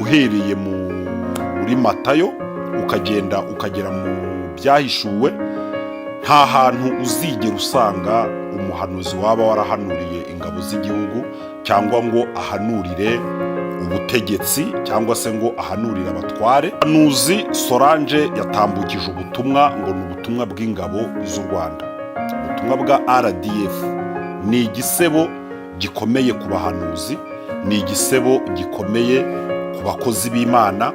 Uhereye muri Matayo ukagenda ukagera mu Byahishuwe, nta hantu uzigera usanga umuhanuzi waba warahanuriye ingabo z'igihugu, cyangwa ngo ahanurire ubutegetsi, cyangwa se ngo ahanurire abatware. Umuhanuzi Solange yatambukije ubutumwa ngo ni ubutumwa bw'ingabo z'u Rwanda, ubutumwa bwa RDF. Ni igisebo gikomeye ku bahanuzi, ni igisebo gikomeye ku bakozi b'Imana.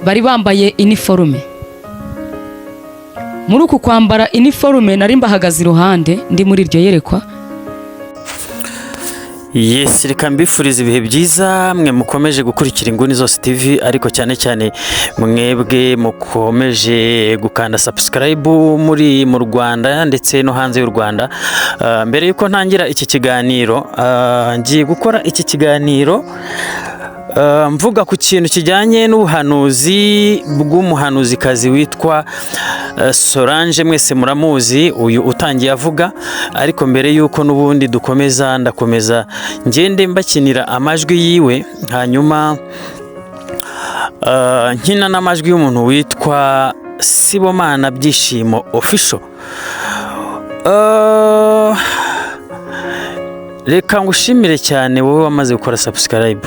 Bari bambaye iniforume. Muri uku kwambara iniforume, nari mbahagaze iruhande ndi muri iryo yerekwa. Yes, reka mbifuriza ibihe byiza mwe mukomeje gukurikira Inguni Zose TV, ariko cyane cyane mwebwe mukomeje gukanda subscribe muri mu Rwanda ndetse no hanze y'u Rwanda. Mbere yuko ntangira iki kiganiro, ngiye gukora iki kiganiro mvuga ku kintu kijyanye n'ubuhanuzi bw'umuhanuzikazi witwa Solange. Mwese muramuzi uyu utangiye avuga, ariko mbere y'uko n'ubundi dukomeza, ndakomeza ngende mbakinira amajwi yiwe, hanyuma nkina n'amajwi y'umuntu witwa Sibomana Byishimo Official. Reka ngushimire cyane wowe wamaze gukora subscribe.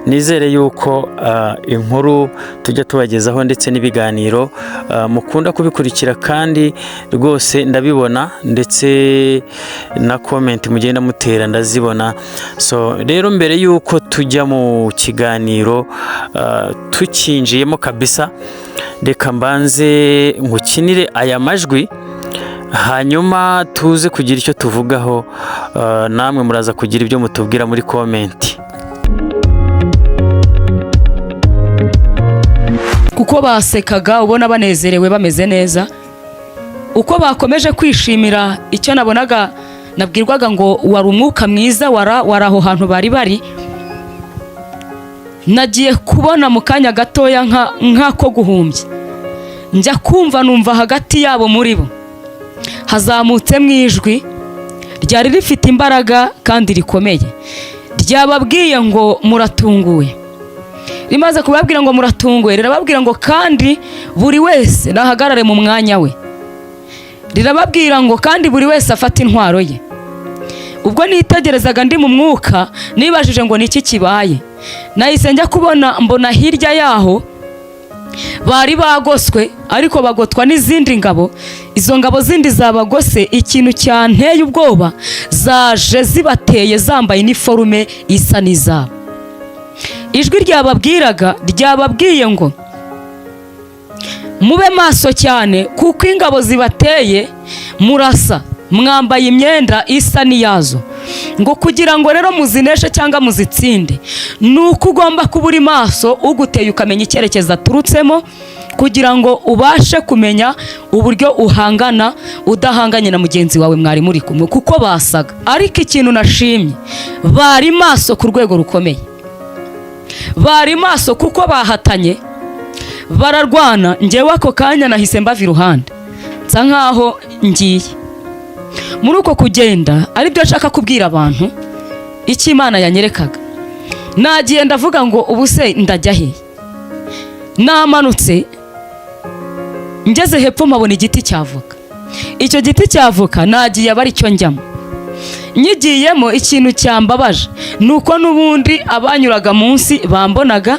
Nizere yuko inkuru tujya tubagezaho ndetse n'ibiganiro mukunda kubikurikira, kandi rwose ndabibona, ndetse na comment mugenda mutera ndazibona. So rero, mbere yuko tujya mu kiganiro, tukinjiyemo kabisa, reka mbanze nkukinire aya majwi, hanyuma tuze kugira icyo tuvugaho. Namwe muraza kugira ibyo mutubwira muri comment. Kuko basekaga ubona banezerewe, bameze neza. Uko bakomeje kwishimira icyo nabonaga, nabwirwaga ngo wari umwuka mwiza wari aho hantu bari bari. Nagiye kubona mu kanya gatoya nk'ako guhumbya, njya kumva numva hagati yabo muri bo hazamutsemo ijwi ryari rifite imbaraga kandi rikomeye, ryababwiye ngo: "Muratunguwe." Rimaze kubabwira ngo muratunguwe, rirababwira ngo kandi buri wese nahagarare mu mwanya we. Rirababwira ngo kandi buri wese afate intwaro ye. Ubwo nitegerezaga ndi mu mwuka, nibajije ngo niki kibaye. Nahise njya kubona mbona hirya yaho bari bagoswe, ariko bagotwa n'izindi ngabo. Izo ngabo zindi zabagose, ikintu cyanteye ubwoba, zaje zibateye zambaye iniforume isa n'izabo. Ijwi ryababwiraga ryababwiye ngo mube maso cyane, kuko ingabo zibateye murasa, mwambaye imyenda isa n'iyazo. Ngo kugira ngo rero muzineshe cyangwa muzitsinde, ni uko ugomba kuba uri maso, uguteye ukamenya icyerekezo aturutsemo, kugira ngo ubashe kumenya uburyo uhangana udahanganye na mugenzi wawe mwari muri kumwe, kuko basaga. Ariko ikintu nashimye, bari maso ku rwego rukomeye, bari maso kuko bahatanye, bararwana. Ngewe ako kanya nahise mbava iruhande, nsa nkaho ngiye. Muri uko kugenda, aribyo nshaka kubwira abantu, icyo Imana yanyerekaga, nagiye ndavuga ngo ubu se ndajya he? Namanutse ngeze hepfo mpabona igiti cy'avoka. Icyo giti cy'avoka nagiye aba aricyo njyamo. Nyigiyemo, ikintu cyambabaje ni uko n'ubundi abanyuraga munsi bambonaga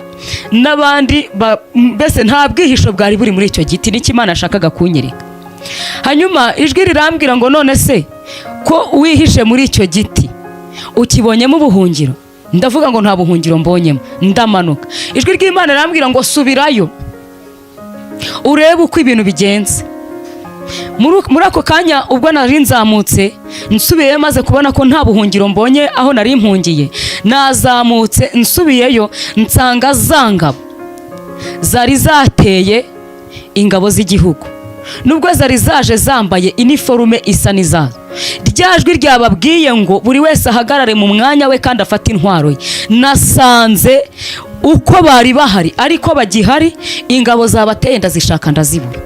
n'abandi mbese nta bwihisho bwari buri muri icyo giti. Nicyo Imana yashakaga kunyereka. Hanyuma ijwi rirambwira ngo: "None se ko wihishe muri icyo giti, ukibonyemo ubuhungiro?" Ndavuga ngo nta buhungiro mbonyemo. Ndamanuka, ijwi ry'Imana rirambwira ngo: "Subirayo urebe uko ibintu bigenze." Muri ako kanya ubwo nari nzamutse nsubiyeyo, maze kubona ko nta buhungiro mbonye aho nari mpungiye, nazamutse nsubiyeyo nsanga za ngabo zari zateye ingabo z'igihugu, nubwo zari zaje zambaye iniforume isa n'izazo, rya jwi ryababwiye ngo buri wese ahagarare mu mwanya we kandi afate intwaro ye, nasanze uko bari bahari ariko bagihari. Ingabo zabateye ndazishaka ndazibura.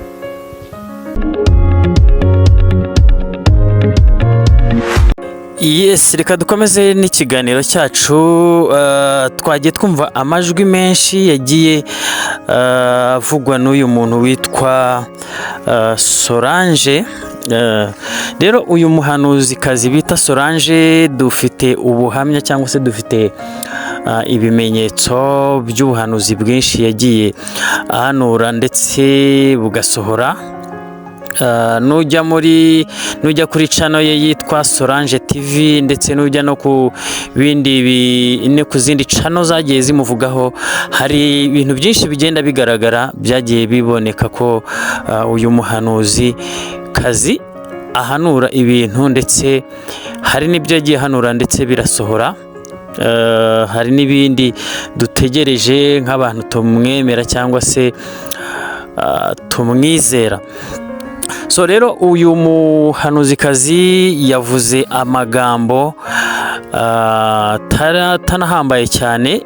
Yes, reka dukomeze n'ikiganiro cyacu. Twagiye twumva amajwi menshi yagiye avugwa n'uyu muntu witwa Solange. Rero uyu muhanuzikazi bita Solange, dufite ubuhamya cyangwa se dufite ibimenyetso by'ubuhanuzi bwinshi yagiye ahanura ndetse bugasohora. Nujya kuri channel ye yitwa Solange TV, ndetse nujya no ku bindi no ku zindi channel zagiye zimuvugaho, hari ibintu byinshi bigenda bigaragara, byagiye biboneka ko uyu muhanuzi kazi ahanura ibintu, ndetse hari n'ibyo yagiye ahanura ndetse birasohora. Hari n'ibindi dutegereje nk'abantu tumwemera cyangwa se tumwizera. So rero uyu muhanuzikazi yavuze amagambo atanahambaye cyane,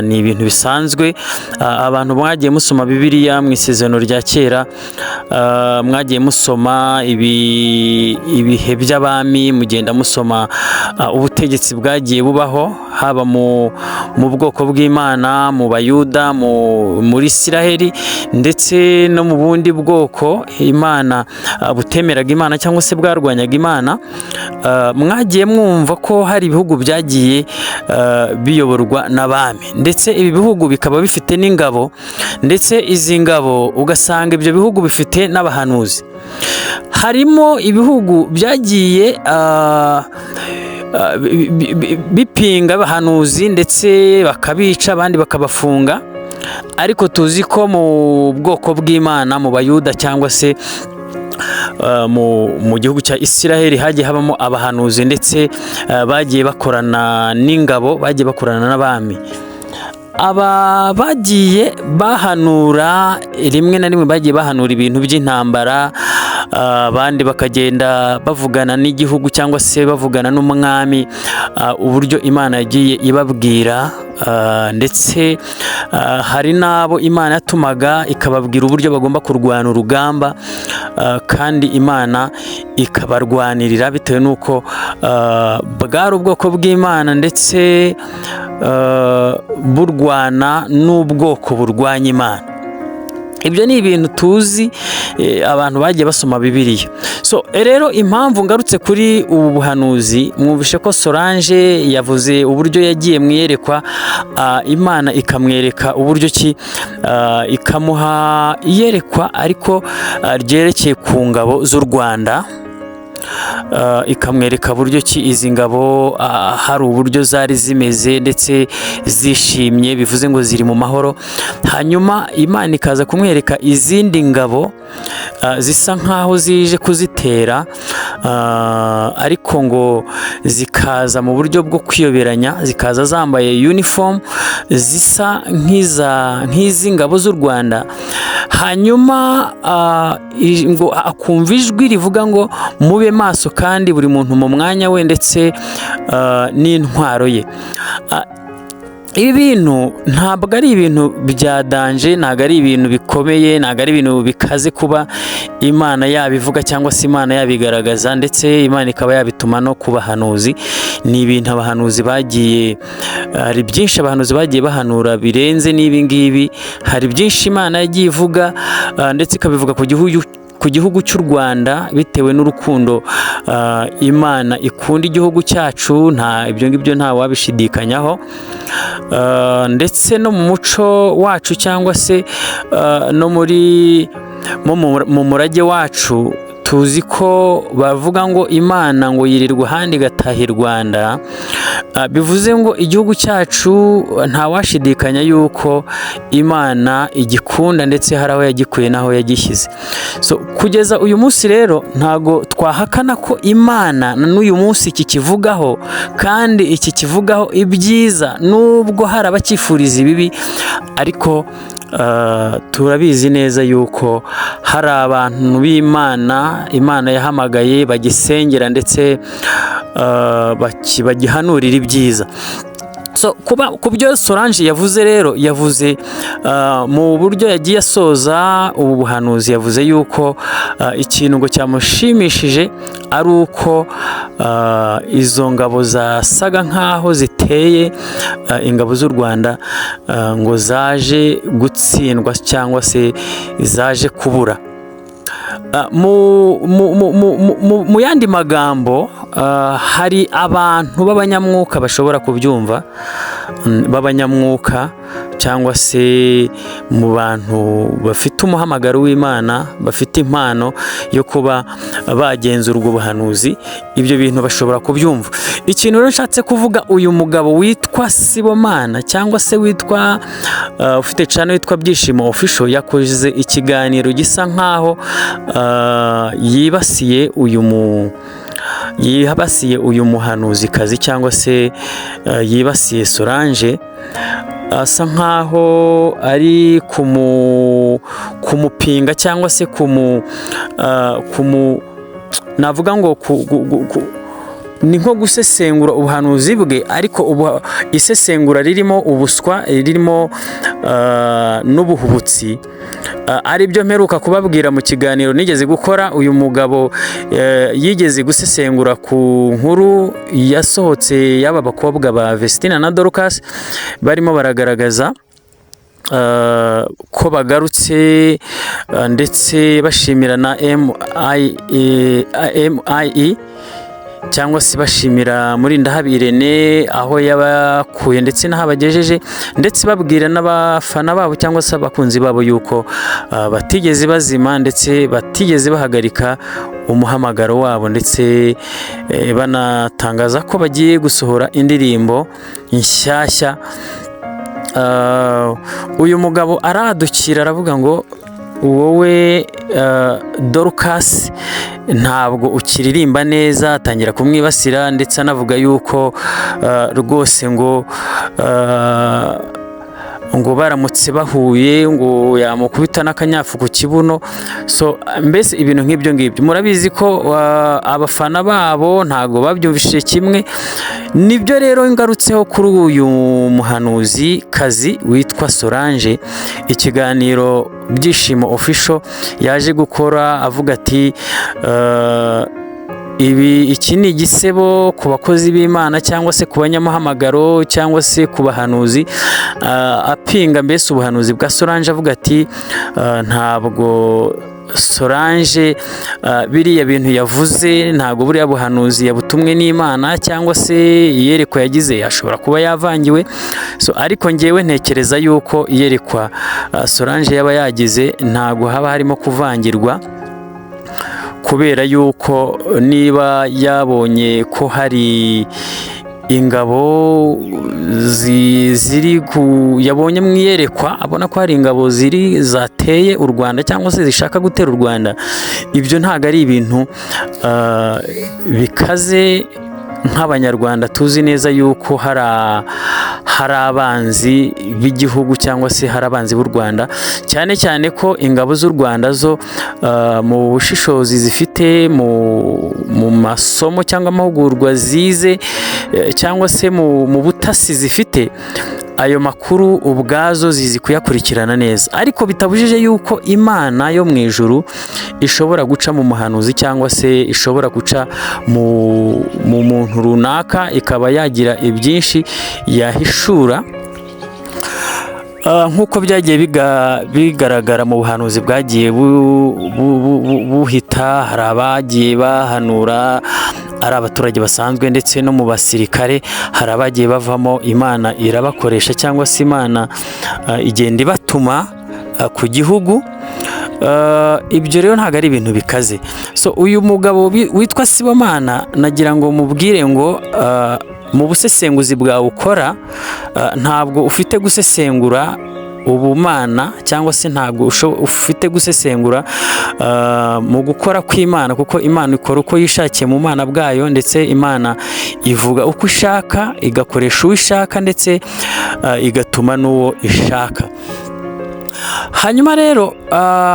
ni ibintu bisanzwe. Abantu mwagiye musoma Bibiliya mu Isezerano rya Kera, mwagiye musoma ibihe by'abami, mugenda musoma ubutegetsi bwagiye bubaho, haba mu bwoko bw'Imana, mu Bayuda, muri Isiraheli, ndetse no mu bundi bwoko Imana butemeraga Imana cyangwa se bwarwanyaga Imana. Mwagiye mwumva ko hari ibihugu byagiye biyoborwa n'abami, ndetse ibi bihugu bikaba bifite n'ingabo, ndetse izi ngabo ugasanga ibyo bihugu bifite n'abahanuzi. Harimo ibihugu byagiye bipinga abahanuzi, ndetse bakabica, abandi bakabafunga. Ariko tuzi ko mu bwoko bw'Imana, mu Bayuda cyangwa se mu gihugu cya Isiraheli, hagiye habamo abahanuzi, ndetse bagiye bakorana n'ingabo, bagiye bakorana n'abami. Aba bagiye bahanura, rimwe na rimwe bagiye bahanura ibintu by'intambara, abandi bakagenda bavugana n'igihugu cyangwa se bavugana n'umwami, uburyo Imana yagiye ibabwira, ndetse hari n'abo Imana yatumaga ikababwira uburyo bagomba kurwana urugamba, kandi Imana ikabarwanirira bitewe n'uko bwari ubwoko bw'Imana, ndetse burwana n'ubwoko burwanya Imana. Ibyo ni ibintu tuzi, abantu bagiye basoma Bibiliya. So rero impamvu ngarutse kuri ubu buhanuzi, mwumvishe ko Solange yavuze uburyo yagiye mu iyerekwa, Imana ikamwereka uburyo ki, ikamuha iyerekwa ariko ryerekeye ku ngabo z'u Rwanda, ikamwereka buryo ki izi ngabo hari uburyo zari zimeze ndetse zishimye, bivuze ngo ziri mu mahoro. Hanyuma Imana ikaza kumwereka izindi ngabo zisa nkaho zije kuzitera, ariko ngo zikaza mu buryo bwo kwiyoberanya, zikaza zambaye uniform zisa nk'izi ngabo z'u Rwanda. Hanyuma ngo akumva ijwi rivuga ngo mube maso, kandi buri muntu mu mwanya we, ndetse n'intwaro ye. Ibi bintu ntabwo ari ibintu bya danger, ntabwo ari ibintu bikomeye, ntabwo ari ibintu bikaze kuba Imana yabivuga cyangwa se Imana yabigaragaza, ndetse Imana ikaba yabituma no ku bahanuzi. Ni ibintu abahanuzi bagiye, hari byinshi abahanuzi bagiye bahanura birenze n'ibi ngibi. Hari byinshi Imana yagiye ivuga, ndetse ikabivuga ku gihugu cy'u Rwanda bitewe n'urukundo Imana ikunda igihugu cyacu. Nta ibyo ngibyo nta wabishidikanyaho. Ndetse no mu muco wacu cyangwa se no mu murage wacu, tuzi ko bavuga ngo Imana ngo yirirwa ahandi igataha i Rwanda. Bivuze ngo igihugu cyacu ntawashidikanya yuko Imana igikunda, ndetse hari aho yagikuye n'aho yagishyize. So kugeza uyu munsi rero ntago twahakana ko Imana na n'uyu munsi iki kivugaho, kandi iki kivugaho ibyiza, nubwo hari abacyifuriza ibibi. Ariko turabizi neza yuko hari abantu b'Imana Imana yahamagaye bagisengera, ndetse bagihanurira ibyiza. So kuba ku byo Solange yavuze rero, yavuze mu buryo yagiye asoza ubu buhanuzi, yavuze yuko ikintu ngo cyamushimishije ari uko izo ngabo zasaga nk'aho ziteye ingabo z'u Rwanda, ngo zaje gutsindwa cyangwa se zaje kubura. Mu yandi magambo, hari abantu b'abanyamwuka bashobora kubyumva, b'abanyamwuka cyangwa se mu bantu bafite umuhamagaro w'Imana, bafite impano yo kuba bagenzura ubwo buhanuzi, ibyo bintu bashobora kubyumva. Ikintu rero nshatse kuvuga, uyu mugabo witwa Sibomana cyangwa se witwa ufite channel witwa Byishimo Official, yakoze ikiganiro gisa nkaho yibasiye uyu muhanuzikazi cyangwa se yibasiye Solange, asa nkaho ari kumupinga cyangwa se kumu navuga ngo ni nko gusesengura ubuhanuzi bwe, ariko ubu isesengura ririmo ubuswa, ririmo n'ubuhubutsi, ari byo mperuka kubabwira mu kiganiro nigeze gukora. Uyu mugabo yigeze gusesengura ku nkuru yasohotse y'aba bakobwa ba Vestina na Dorcas, barimo baragaragaza ko bagarutse, ndetse bashimira na MIE cyangwa se bashimira Murindahabi Irene aho yabakuye ndetse n'aho abagejeje, ndetse babwira n'abafana babo cyangwa se abakunzi babo yuko batigeze bazima ndetse batigeze bahagarika umuhamagaro wabo, ndetse banatangaza ko bagiye gusohora indirimbo nshyashya. Uyu mugabo aradukira aravuga ngo wowe Dorcas ntabwo ukiririmba neza, atangira kumwibasira ndetse anavuga yuko rwose ngo baramutse bahuye ngo yamukubita n'akanyafu ku kibuno. So mbese ibintu nk'ibyo ngibyo, murabizi ko abafana babo ntabwo babyumvishije kimwe. Nibyo rero ngarutseho kuri uyu muhanuzi kazi witwa Solange, ikiganiro Byishimo Official yaje gukora avuga ati ibi iki ni igisebo ku bakozi b'Imana cyangwa se ku banyamuhamagaro cyangwa se ku bahanuzi, apinga mbese ubuhanuzi bwa Solange, avuga ati ntabwo Solange biriya bintu yavuze, ntabwo buriya buhanuzi yabutumwe n'Imana cyangwa se iyerekwa yagize ashobora kuba yavangiwe. So ariko ngewe ntekereza yuko iyerekwa Solange yaba yagize ntabwo haba harimo kuvangirwa, kubera yuko niba yabonye ko hari ingabo ziri ku yabonye mu iyerekwa, abona ko hari ingabo ziri zateye u Rwanda cyangwa se zishaka gutera u Rwanda, ibyo ntabwo ari ibintu bikaze. Nk'Abanyarwanda tuzi neza yuko hari abanzi b'igihugu cyangwa se hari abanzi b'u Rwanda, cyane cyane ko ingabo z'u Rwanda zo mu bushishozi zifite, mu masomo cyangwa amahugurwa zize, cyangwa se mu butasi zifite, ayo makuru ubwazo zizi kuyakurikirana neza. Ariko bitabujije yuko Imana yo mu ijuru ishobora guca mu muhanuzi cyangwa se ishobora guca mu muntu runaka, ikaba yagira ibyinshi yahishura. Nk'uko byagiye bigaragara mu buhanuzi bwagiye buhita, hari abagiye bahanura ari abaturage basanzwe, ndetse no mu basirikare hari abagiye bavamo, Imana irabakoresha cyangwa se Imana igenda ibatuma ku gihugu. Ibyo rero ntabwo ari ibintu bikaze. So uyu mugabo witwa Sibomana, nagira ngo mubwire ngo mu busesenguzi bwawe ukora, ntabwo ufite gusesengura ubumana cyangwa se ntabwo ufite gusesengura mu gukora kw'Imana, kuko Imana ikora uko yishakiye mu mana bwayo, ndetse Imana ivuga uko ishaka, igakoresha uwo ishaka, ndetse igatuma n'uwo ishaka. Hanyuma rero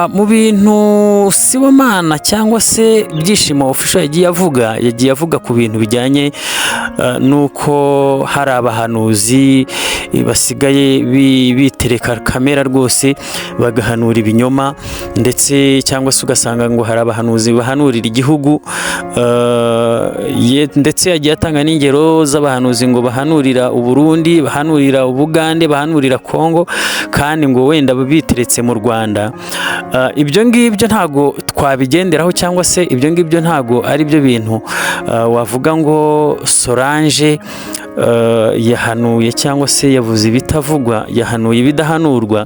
mu bintu Sibomana cyangwa se Byishimo Official yagiye avuga, yagiye avuga ku bintu bijyanye Nuko hari abahanuzi basigaye bitereka kamera rwose bagahanura ibinyoma, ndetse cyangwa se ugasanga ngo hari abahanuzi bahanurira igihugu, ndetse yagiye atanga n'ingero z'abahanuzi ngo bahanurira Uburundi, bahanurira Ubugande, bahanurira Kongo, kandi ngo wenda biteretse mu Rwanda. Ibyo ngibyo ntago twabigenderaho, cyangwa se ibyo ngibyo ntago ari byo bintu wavuga ngo Solange yahanuye cyangwa se yavuze ibitavugwa, yahanuye ibidahanurwa,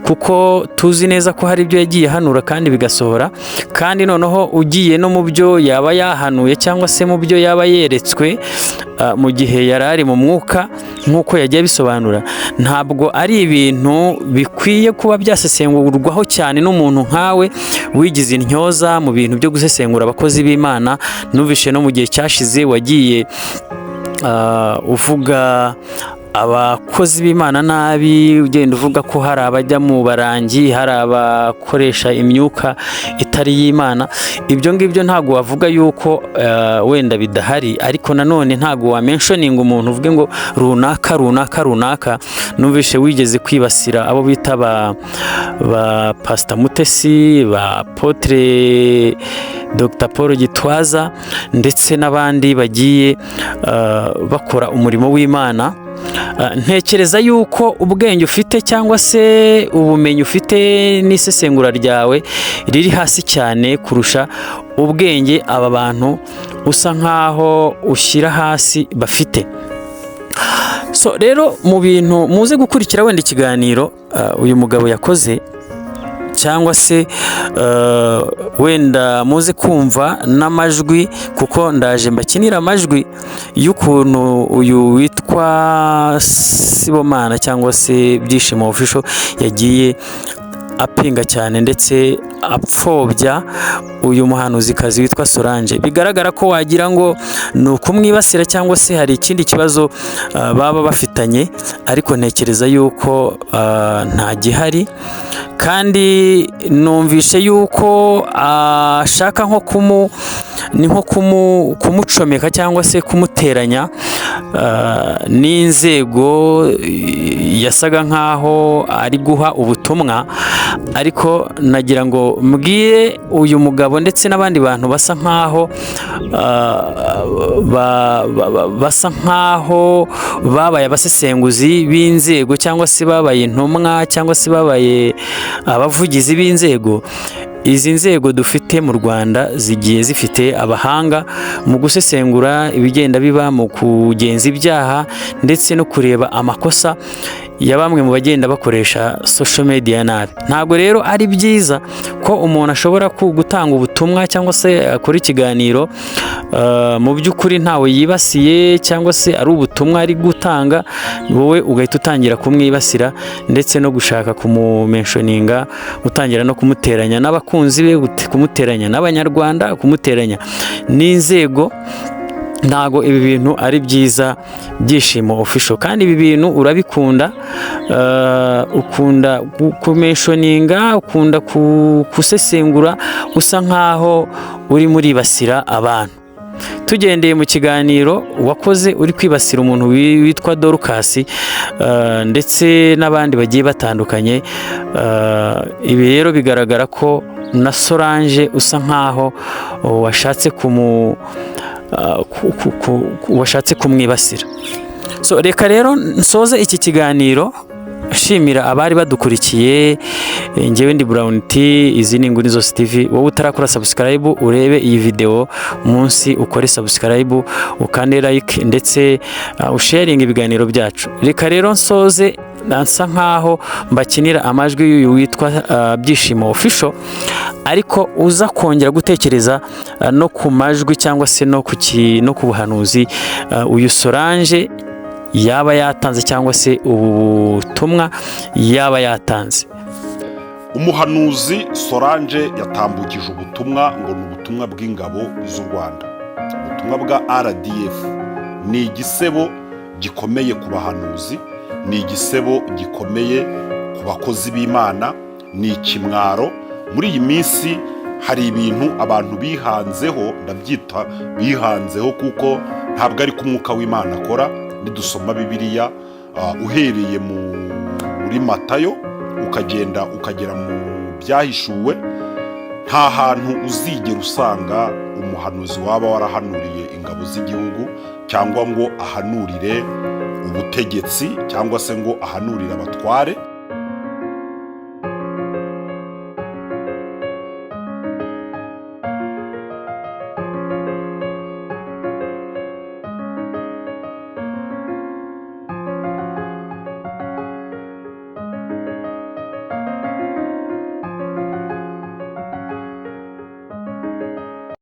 kuko tuzi neza ko hari ibyo yagiye ahanura kandi bigasohora. Kandi noneho ugiye no mu byo yaba yahanuye cyangwa se mu byo yaba yeretswe mu gihe yari ari mu mwuka, nk'uko yagiye abisobanura, ntabwo ari ibintu bikwiye kuba byasesengurwaho cyane n'umuntu nkawe wigize intyoza mu bintu byo gusesengura abakozi b'Imana. Numvishe no mu gihe cyashize wagiye uvuga abakozi b'Imana nabi, ugenda uvuga ko hari abajya mu barangi, hari abakoresha imyuka itari iy'Imana. Ibyo ngibyo ntabwo wavuga yuko wenda bidahari, ariko nanone ntabwo wamentioninga umuntu uvuge ngo runaka, runaka, runaka. Numvishe wigeze kwibasira abo bita ba Pasita Mutesi, ba Apôtre Dr Paul Gitwaza, ndetse n'abandi bagiye bakora umurimo w'Imana. Ntekereza yuko ubwenge ufite cyangwa se ubumenyi ufite n'isesengura ryawe riri hasi cyane kurusha ubwenge aba bantu usa nkaho ushyira hasi bafite. So rero, mu bintu muze gukurikira wenda ikiganiro uyu mugabo yakoze, cyangwa se wenda muze kumva n'amajwi, kuko ndaje mbakinira amajwi y'ukuntu uyu witwa Sibomana cyangwa se Byishimo Official yagiye apinga cyane ndetse apfobya uyu muhanuzikazi witwa Solange. Bigaragara ko wagira ngo ni ukumwibasira cyangwa se hari ikindi kibazo baba bafitanye, ariko ntekereza yuko nta gihari. Kandi numvishe yuko ashaka nko kumu ni nko kumucomeka cyangwa se kumuteranya n'inzego yasaga nkaho ari guha ubutumwa. Ariko nagira ngo mbwire uyu mugabo ndetse n'abandi bantu basa nkaho babaye abasesenguzi b'inzego, cyangwa se babaye intumwa, cyangwa se babaye abavugizi b'inzego. Izi nzego dufite mu Rwanda zigiye zifite abahanga mu gusesengura ibigenda biba, mu kugenza ibyaha ndetse no kureba amakosa ya bamwe mu bagenda bakoresha social media nabi. Ntabwo rero ari byiza ko umuntu ashobora gutanga ubutumwa cyangwa se akora ikiganiro mu by'ukuri ntawe yibasiye, cyangwa se ari ubutumwa ari gutanga, wowe ugahita utangira kumwibasira ndetse no gushaka kumumentioninga, utangira no kumuteranya n'abakunzi be, kumuteranya n'Abanyarwanda, kumuteranya n'inzego. Ntago ibi bintu ari byiza, Byishimo Official. Kandi ibi bintu urabikunda, ukunda kumentioninga, ukunda gusesengura usa nkaho urimo uribasira abantu. Tugendeye mu kiganiro wakoze uri kwibasira umuntu witwa Dorcas, ndetse n'abandi bagiye batandukanye, ibi rero bigaragara ko na Solange usa nkaho washatse kumwibasira. So reka rero nsoze iki kiganiro nshimira abari badukurikiye. Njyewe ndi Brown T, izi ni Inguni Zose TV. Wowe utarakora subscribe, urebe iyi video munsi ukore subscribe, ukande like, ndetse usharinge ibiganiro byacu. Reka rero nsoze nsa nkaho mbakinira amajwi y'uyu witwa Byishimo Official, ariko uza kongera gutekereza no ku majwi cyangwa se no ku buhanuzi uyu Solange yaba yatanze, cyangwa se ubu butumwa yaba yatanze. Umuhanuzi Solange yatambukije ubutumwa ngo ni ubutumwa bw'ingabo z'u Rwanda, ubutumwa bwa RDF. Ni igisebo gikomeye ku bahanuzi, ni igisebo gikomeye ku bakozi b'Imana, ni ikimwaro muri iyi minsi. Hari ibintu abantu bihanzeho, ndabyita bihanzeho kuko ntabwo ari ko Umwuka w'Imana akora. Nidusoma Bibiliya, uhereye muri Matayo ukagenda ukagera mu Byahishuwe, nta hantu uzigera usanga umuhanuzi waba warahanuriye ingabo z'igihugu, cyangwa ngo ahanurire ubutegetsi, cyangwa se ngo ahanurire abatware.